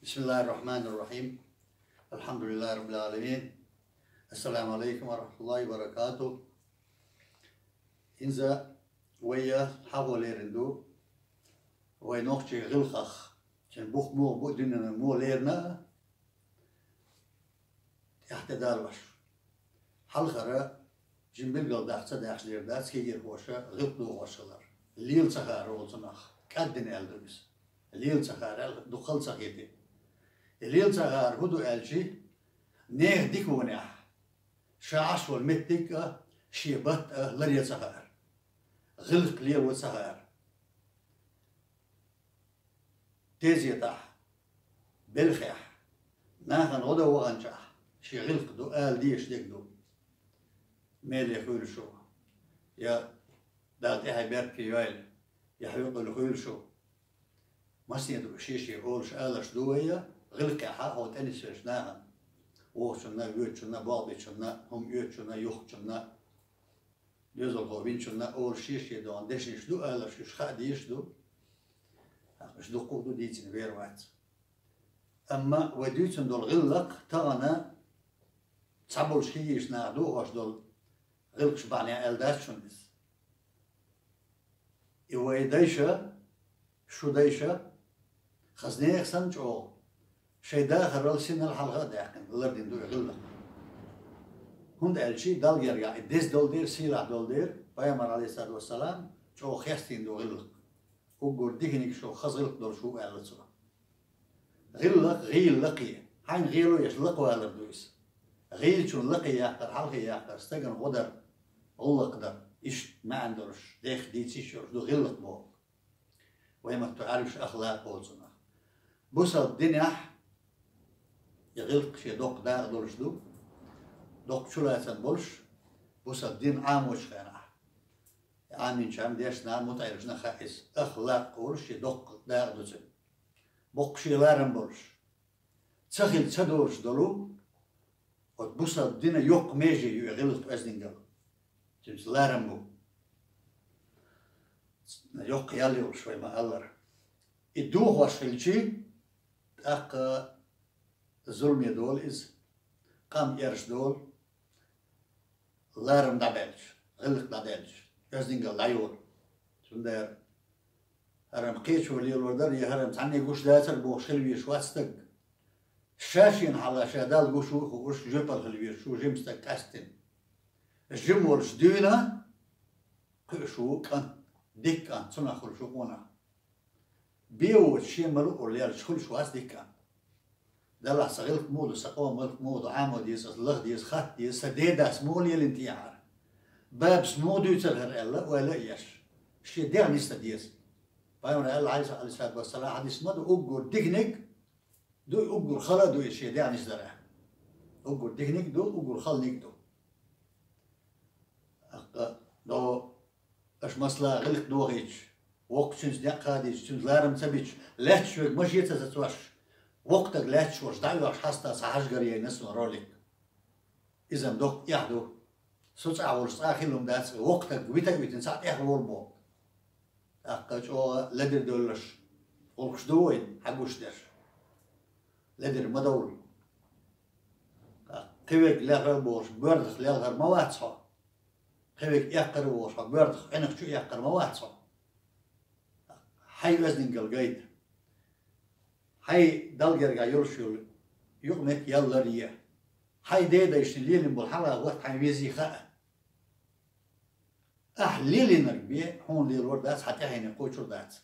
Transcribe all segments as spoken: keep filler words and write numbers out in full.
بسم الله الرحمن الرحيم. الحمد لله رب العالمين. السلام عليكم ورحمة الله وبركاته. ХӀинца вай хьагӀо лерина ду вай нохчий гӀиллакхах, шун бух муха бу, динан муха лерина а, тӀехьа тӀадаллаш. Хьалхара жин билггал даккха ца даьхьаш дер дац кегийрхоша гӀиллакх дохош хилар. Лела ца хаар олу цунах, кӀаддина аьлла ду иза. Лела ца хаар аьлла, дукха хала ца хетий. И лела ца хаар хӀун ду аьлчи, нехан дика вонехь, ша Ӏаш волу меттиг а, шен батт а ларъян ца хаар. ГӀиллакх лело ца хаар. Тезетахь, белхехь, нахана гӀо дан ваханчохь, шен гӀиллакх ду ала дезаш дерг ду. Меле хуьлу шу, я Дала тӀаьхье беркате йойла, я хьоькъуьлла хуьлу шу. Масне ду шен-шен олуш аларш ду вай, я гӀиллакхехь хьо тӀе нисвеллачу нахана, вохучунна, воьдучунна, болх бечунна, хӀума оьцучунна, юхкучунна, доьзалхо винчунна олуш шен-шен догӀу дешнаш ду, аларш уьш хаа дезаш ду. ТӀаккха уьш дуккха а ду дийцина вер вац. Амма вай дуьйцун долу гӀиллакх тахана цхьаболуш кегийрхой наха дохош долу гӀиллакхаш бахьанехь аьлла дац шуна иза. И вай дайша, шун дайша, хаза нехан санна чӀогӀа, шайн дахарал, синал хьалха а даьккхина, лардина ду и гӀиллакх. ХӀунда аьлча Далла гергахь и деза долу дела, сийлахь долу дела, Пайхамар, Ӏалайхиссалату вассалам, чӀогӀа хестийна ду гӀиллакх. Уггар диканиг шу хаза гӀиллакх долуш ву аьлла цо. ГӀиллакх, гӀийла лакхе. Хьайна гӀело еш лакхавалар ду иза. ГӀийлачунна лакхе яккхар, хьалхе яккхар, стагана гӀо дар, гӀуллакх дар. Иштта маьӀна долуш, дехха дийца йиш йолуш ду гӀиллакх бохург. Вай ма-ту Ӏаьрбаша ахлакъ олу цунах. Бусалба динехь и гӀиллакх шен доккха дакъа долуш ду, доккха чулацам болуш, бусалба дин Ӏамочу хенахь. Ӏамийнчарна, дешнарна, мутаӀеллачунна хаьа иза. Ахлакъ олуш шен доккха дакъа ду цуьнан. Боккха шен ларам болуш, ца хилла ца долуш долу, оцу бусалба динан йоккха меже ю и гӀиллакх, оьздангалла. Цуьнца ларам бу. Йоккха ял йолуш вай ма-аллара. И дохош хилчи, тӀаккха зуламе долу иза, къам эрша долу, ларам дӀабаьлча, гӀиллакх дӀадаьлча, оьздангалла дӀайолу. Цундела хӀара-м кхечо лелор дара, я хӀара-м цхьанне гуш дацара бохуш хила везаш вац стаг. Ша шена хьалха ша Далла гуш ву а хууш, жоьпалла хила везаш ву жима стаг къаьсттина. Жима волуш дуьйна кхуьуш ву кӀант, дика кӀант, цунах хуьлуш ву къонах. Бен воцуш, шен ма-луъург лелаш хуьлуш вац дика кӀант. Делахь сан гӀиллакх муха ду, сан къоман гӀиллакх муха ду, Ӏамо деза аса, лаха деза, хатта деза, сан дедас муха лелийна техьара? Бабас муха дуьйцура хӀара аьлла, ойла а еш, шен дегӀ нисдан деза. Пайхамара аьлла, Ӏалайхиссалату вассалам, хьадис ма ду, уггар диканиг ду, уггар хала а ду иза шен дегӀ нисдар аьлла. Уггар диканиг ду, уггар халаниг ду. ТӀаккха дӀо аша масала гӀиллакх дохийча, воккхачуьнца некъ хадийча, цуьнца ларам ца бича, лаьтташ верг машен ца сацош, воккха стаг лаьтташ волуш дӀа а оьхуш хьаста цхьа хьажгар яйна суна ролик. Иза-м доккха эхь ду. Со цӀахь волуш цкъа а хила хӀума дац, воккха стаг вита а витина цхьаъ тӀехволу боху. ТӀаккха чӀогӀа ледара девллаш гӀуллакхаш ду вайн хьагуш дерш. Ледара ма довла. Кхин верг лехар а бохуш, боьрзах лелхар ма вац хьо. Кхин верг эккхар а вохуш, хьо боьрзах Ӏинах чу эккхар ма вац хьо. Хьайн оьздангалла гайта. Хьайн Далла гергахь йолуш йолу юкъаметтиг ял ларъе. Хьайн дедайшна лелийна болу хьалха хӀотта хьайн везий хаа. Ахь лелийнарг бен хьуна лелор дац, хьан тӀаьхьенех кхочур дац.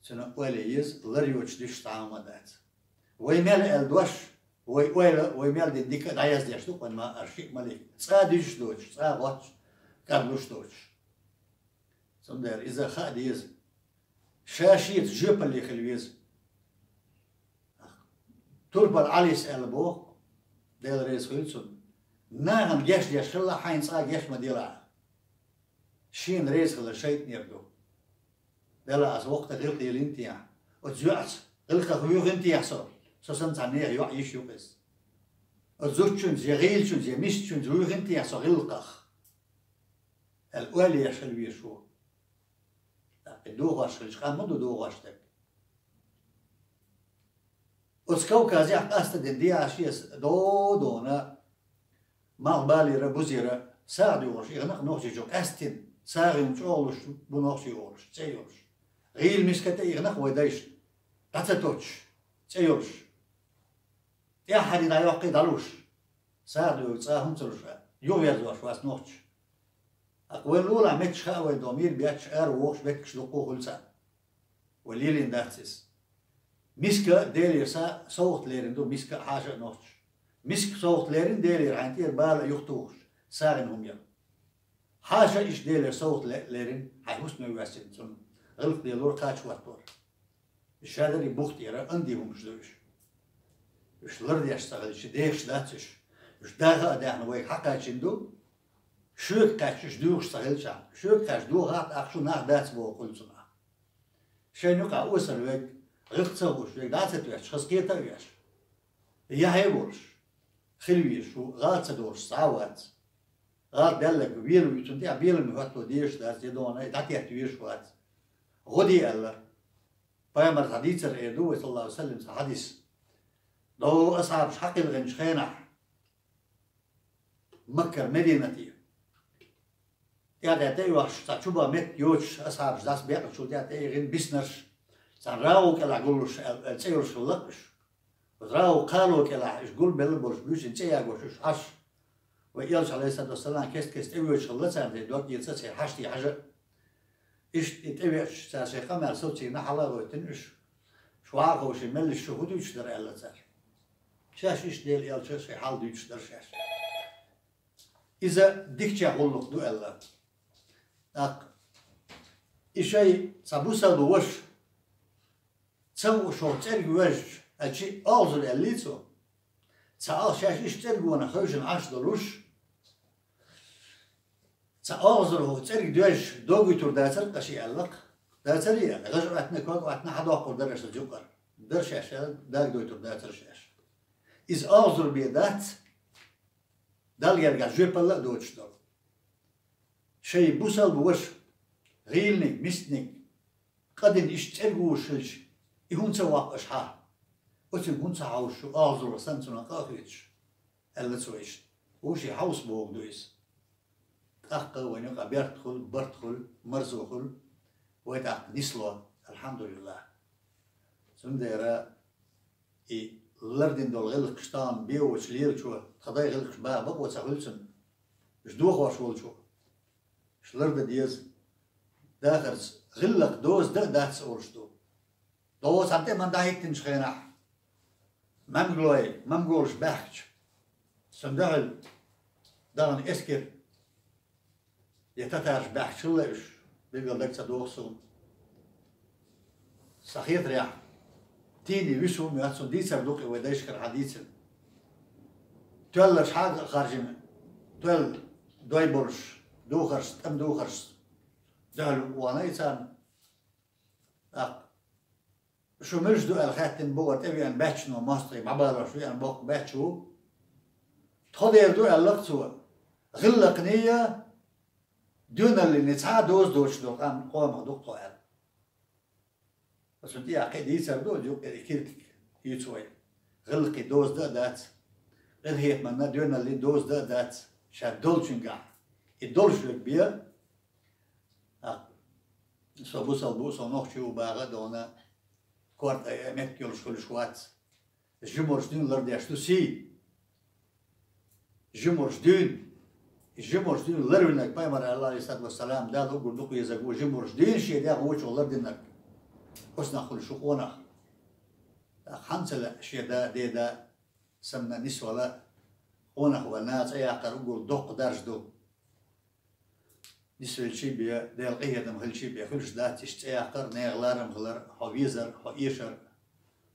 Цуьнан ойла еза, лар йоцуш дуьсуш цхьа хӀума а дац. Вай мел аьлла дош, вай ойла, вай мел дина дика а дӀаяздеш ду, къон ма ара шиъ малик. Цкъа дуьсуш доцуш, цкъа гӀоттуш, кӀадлуш доцуш. Цундела иза хаа деза. Ша шеца жоьпалле хила веза. Турпал Ӏалис аьлла боху, Дела реза хуьлу цунна: «Нахана гечдеш хилла, хьайна цкъа геч ма делахь. Шена реза хилар шайтӀанера ду. Делахь аса воккха стаг гӀиллакх лелийна техьа? Оцу йоӀца гӀиллакхах вуьйхина техьа со? Со санна цхьа нехан йоӀ йиш ю-кх иза. Оцу зудчуьнца я гӀийлачуьнца я мисачуьнца вуьйхина техьа со гӀиллакхах?» аьлла, ойла еш хила везаш ву. ТӀаккха и дохош хилча, къам ма ду дохош дерг. Оцу Кавказехь къастадина дехьа шеца додона, малхбалера, бузера сагӀа доьхуш, игӀа нах нохчийчу къаьстина, сагӀина чӀогӀа луш бу нохчий олуш, цӀе йолуш. ГӀийла миска тӀе игӀа нах вай дайшна, дӀа ца тоттуш, цӀе йолуш. ТӀаьххьара дӀайоккхий дӀалуш, сагӀа доьху цкъа хӀума ца луш, юхаверзош вац нохчаш. ТӀаккха вайн лулахь метташ хаьа вай до мийра бетташ ара вохуш меттигаш дуккха а хуьлу царна. Вай лелийна дац иза. Миска Делера са-, совгӀат лерина ду, миска а хьаша а нохчаш. Миска совгӀат лерина Делера хьайн тӀера бала а юхатухуш, сагӀина хӀума яра. Хьаша а иштта Делера совгӀат ле-, лерина, хьайн хӀусаме воьссина цунна гӀиллакх делора, кхача хӀоттора. Шадари бух тӀера анди хӀумаш ду уьш. Уьш лардеш ца хилча, дехаш дац уьш. Уьш даха а даьхна вайга хьакхаьчна ду, шоьга кхаьчча уьш дуьйхуш ца хилчахь, шоьга кхаьчча дохахь а, тӀаккха шу нах дац боху хуьлу цунах. Шайна юкъахь осал верг, гӀиллакх ца хууш верг дӀа а ца тоьттуш, хаза кхета а веш, яхье а волуш, хила везаш ву, гӀалат ца долуш цхьа а вац. ГӀалат даьлларг вела вуьйцун тӀехь беламе хӀотто дезаш дац, я дона, я дӀатетта везаш вац. ГӀо де аьлла, пайхамар цхьа дийцар эр ду вай, саллаллаху алейхи ва саллям, цхьа хьадис. ДӀо асхьабаш хьакхилхинчу хенахь, Маккара Мединате. ТӀаьхьа тӀе а йоьхуш, цхьа чубан метта йоцуш, асхьабаш дӀасабекъначул тӀаьхьа тӀе а йигӀина биснарш, цхьана рагӀу кӀелахь гуллуш аьлла, аьлла цӀе йолуш хилла уьш. РагӀу кхало кӀелахь уьш гулбелла болуш буьйсанна цӀе ягош уьш хьаш. Вай элча, алейхиссалату вассалам, кест-кеста тӀевоьдуш хилла царна, тӀе дог эца церан хьаштий хьажа. Иштта и тӀевеача цара шайн къамел совцийна хьала а гӀоьттина уьш. Шу ваха ховший меллаш шу хӀун дуьйцуш дара аьлла цара. Шаьш иштта Делан элча шайн хьал дуьйцуш дара шаьш. Иза дикачех гӀуллакх ду аьлла. ТӀаккха и шайн цхьа бусалба ваша ца хууш хӀокху цӀерга воьжча, аьлчи оьгӀазло аьллий цо. Цхьа оьгӀаз шаьш иштта цӀергонах хевшина Ӏаш долуш, цхьа оьгӀазло хӀокху цӀерга доьжча, дог уьйтур дацара-кх аша аьлла-кх. Дацарий аьлла, гӀажа Ӏоьттина, ког Ӏоьттина хьадоккхур дара аша зуькъара. Дара шаьш аьлла, даг дойтур дацара шаьш. Иза оьгӀазло бен дац, Далла гергахь жоьпалла а доцуш долу. Шайн бусалба ваша, гӀийланиг, мисканиг, къа дина иштта цӀерга вуьйш хилча, и хӀунда ца воккху аша хьа? Оцуьнга хӀунда ца хьовсуш шу, оьгӀазло санна цунах къа а хеташ? Аьлла цо иштта. Вовшийн хьовса бохург ду иза. ТӀаккха вайна юкъахь берт хуьлу, барт хуьлу, марзо хуьлу, вай тӀаккха нисло, алхьамдулиллахӀ. Цундела и лардина долу гӀиллакхаш тахана бен волчу лелачо, тхан дайн гӀиллакхаш бан бакъо ца хуьлу цунна, уьш дохош волчо. Уьш лардан деза. Дахарца гӀиллакх доза дан а дац олуш ду. ДогӀу цхьана тӀеман дӀахӀиттинчу хенахь, мамгалой, монголаш баьхкича, цунна дуьхьал дахана эскар, я татараш баьхкичалла уьш, билггал дага ца догӀу суна. Сан хетарехь, дийне вуьсу хӀума ю, цунна дийцар ду-кх и вай дайшкара хьан дийцина. Тоьлларш хьагӀ а харжина, тоьлла дой болуш, духарш, тӀеман духарш дуьхьал вахана и царна. ТӀаккха шу муьлш ду аьлла хаьттина бохура, тӀевеана баьччано мостагӀий бӀабалош веана боккха баьчча ву. Тхо дера ду аьлла-кх цо. ГӀиллакхний а, доьналлиний цхьа а доза доцуш долу къам, къомах ду-кх тхо аьлла. Аса тӀехь кхин дийцар ду, юкъера и киртиг юьйцу вай. ГӀиллакхий доза дан а дац, къинхетаманна доьналлий доза дан а дац, ша долчуьнгахь. И долуш верг бен, а, со бусалба ву, со нохчи ву баха а дона, корта а меттиг йолуш хуьлуш вац. Жимурш дуьйна лардеш ду сий. Жимурш дуьйна. И жимурш дуьйна ларвинарг пайхамар, алейхиссалату вассалам, Дала уггар дукха везарг ву, жимурш дуьйна шен дегӀ вочух лардинарг. Оцунах хуьлу шу къонах. ТӀаккха хьан ца лаьа шен да, ден да санна нисвала, къонах ван наха цӀе яккхар уггар доккха дарж ду. Нисвелчий бен, Делан къинхетам хилчий бен, хуьлуш дац иштта цӀе яккхар, нехан ларам хилар, хьо везар, хьо эшар.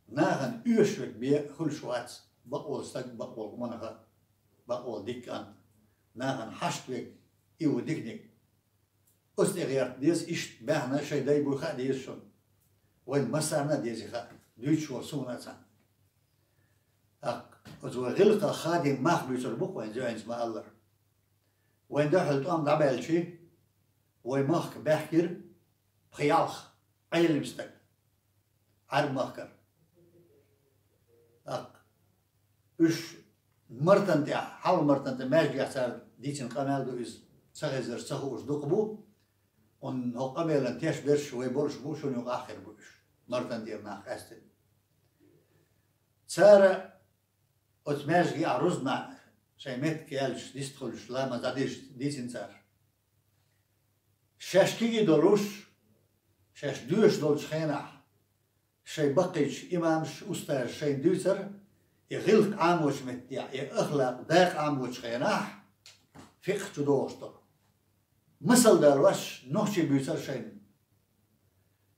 Нахана оьшург бен хуьлуш вац, бакъволу стаг, бакъволу къонаха, бакъволу дика кӀант. Нахана хьашт верг, и ву диканиг. Оцу тӀе гӀерта деза, иштта баьхна шайн дай буй хаа деза шуна. Вайн массарна а деза и хаа, дуьйцуш волу суна а цхьаьна. ТӀаккха оцу вай гӀиллакхах хадийна мах буьйцур бу-кх вайн зоьнца ма-аллара. Вайн дуьхьал тӀом дӀабаьлчи, вай махка баьхкира пхи-ялх Ӏелам стаг Ӏаьрбийн махкара. ТӀаккха уьш Мартан тӀехь, хьалха Мартан тӀе маьждигехь цара дийцина къамел ду иза. Ца хезарш, ца хууш дукха бу. Хьуна хӀокху къамелан тешберш вай болуш бу, шуна юкъахь хир бу уьш. Мартан тӀера нах къаьстина. Цара оцу маьждигехь рузбан шайн меттиг яьлча, дистхуьлуш, ламаз дӀадийш дийцина цара. Шаьш кегий долуш, шаьш доьшуш долчу хенахь, шайн баккхийчу имамаш, устазаш шайна дуьйцура, и гӀиллакх Ӏамочу меттехь, и ахлакъ дакъа Ӏамочу хенахь, фикъхь чу догӀуш долу. Масал далош, нохчий буьйцура шайна.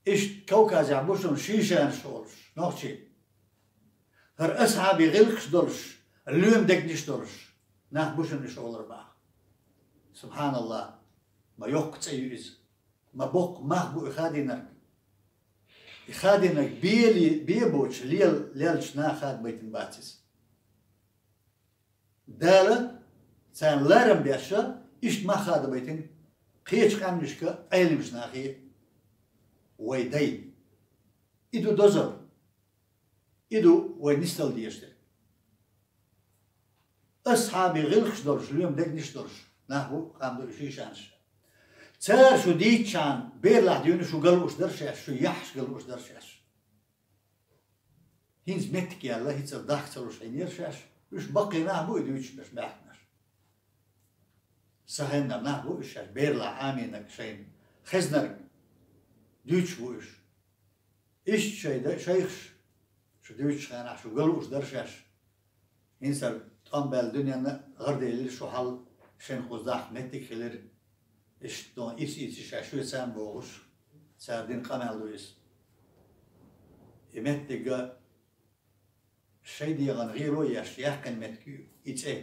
Иштта Кавказехь бу шуна шийшанаш олуш, нохчий. ХӀара асхьабийн гӀиллакхаш долуш, лоьма дегнаш долуш нах бу шуна уьш олура боху. СубхьаналлахӀ, ма йоккха цӀе ю иза. Ма боккха мах бу и хадийнарг. И хадийнарг бели-, бен боцуш лел-, леллачу наха хадабайтина бац иза. Дала царна ларам беш, иштта мах хадабайтина кхечу къаьмнашка Ӏеламчу нахе, вай дай. И ду дозалла. И ду вай нисдала дезаш дерг. Асхьабийн гӀиллакхаш долуш, лоьма дегнаш долуш нах бу, къам ду и шийшанаш. Цара шу дийцчахьана, берлахь дуьйна шу галуш дара шаьш, шу яхьаш галуш дара шаьш. ХӀинца меттиг яьлла, хӀинца дахка ца луш Ӏийнера шаьш. Уьш баккхий нах бу и дуьйцуш берш, баьхкинарш. Сан хеннара нах бу уьш шаьш, берлахь Ӏамийнарг, шайна хезнарг дуьйцуш бу уьш. Иштта шайн да-, шайхаш шу дуьйцучу хенахь шу галуш дара шаьш. ХӀинца тӀом баьлла дуьненна гӀарделира шу хьал, шайн кхуза дахка меттиг хилира. Иштта дон ис-ис шаьш шоьца бохуш, цара дина къамел ду иза. И меттиг а шайн дегӀан гӀийро еш яьккхина меттиг ю и цӀе.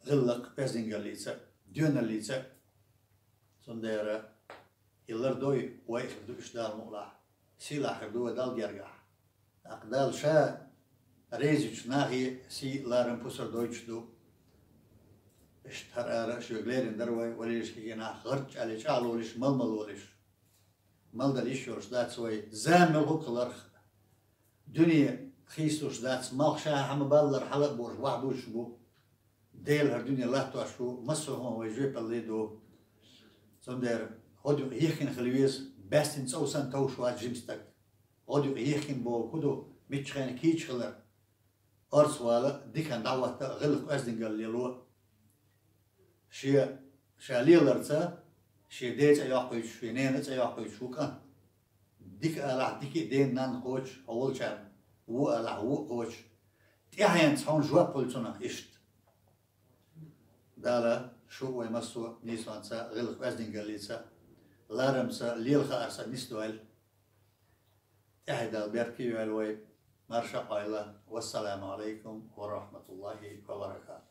ГӀиллакх-оьздангаллица, доьналлица. Цундела и лардой вай хир ду уьш Дала мукъалахь. Сийлахь хир ду вай Далла гергахь. ТӀаккха Дала Ша резачу нахе сий, ларам, пусар дойтуш ду. Иштта хӀара ара шуьга лерина дара вай, валийша кегий нах, гӀарччале чӀагӀлолуш, мала-мала волуш. Мала дала йиш йолуш дац вай, зама муьлхха а хиларх, дуьне хийцалуш дац, малх ша хьан ма-баллара хьала а борш, ваха дуьйцуш бу. Дела хӀара дуьне латтош ву, массо а хӀума вай жоьпалле ду. Цундела гӀодаюкъ йихкина хила веза, баьстина цӀов санна товш вац жима стаг. ГӀодаюкъ йихкина боху хӀун ду, миччахьена кийча хилар. Орцахвала, диканна дӀахӀотта, гӀиллакх-оьздангалла лело. Шен, ша леларца, шен ден цӀе йоккхуьйтуш, шен ненан цӀе йоккхуьйтуш ву кӀант. Дика алахь, дика а ден-нанна кхочу хьо волчарна, вон алахь, вон а кхочу. ТӀаьхьенца хьуна жоп хуьлу цунах иштта. Дала шу а вай массо а нийсонца, гӀиллакх-оьздангаллица, ларамца, лела хаарца нисдойла. ТӀаьхье Дала беркате йойла вай, марша Ӏойла. Вассаламу Ӏалайкум ва рахьматуллахӀи ва баракатухӀ.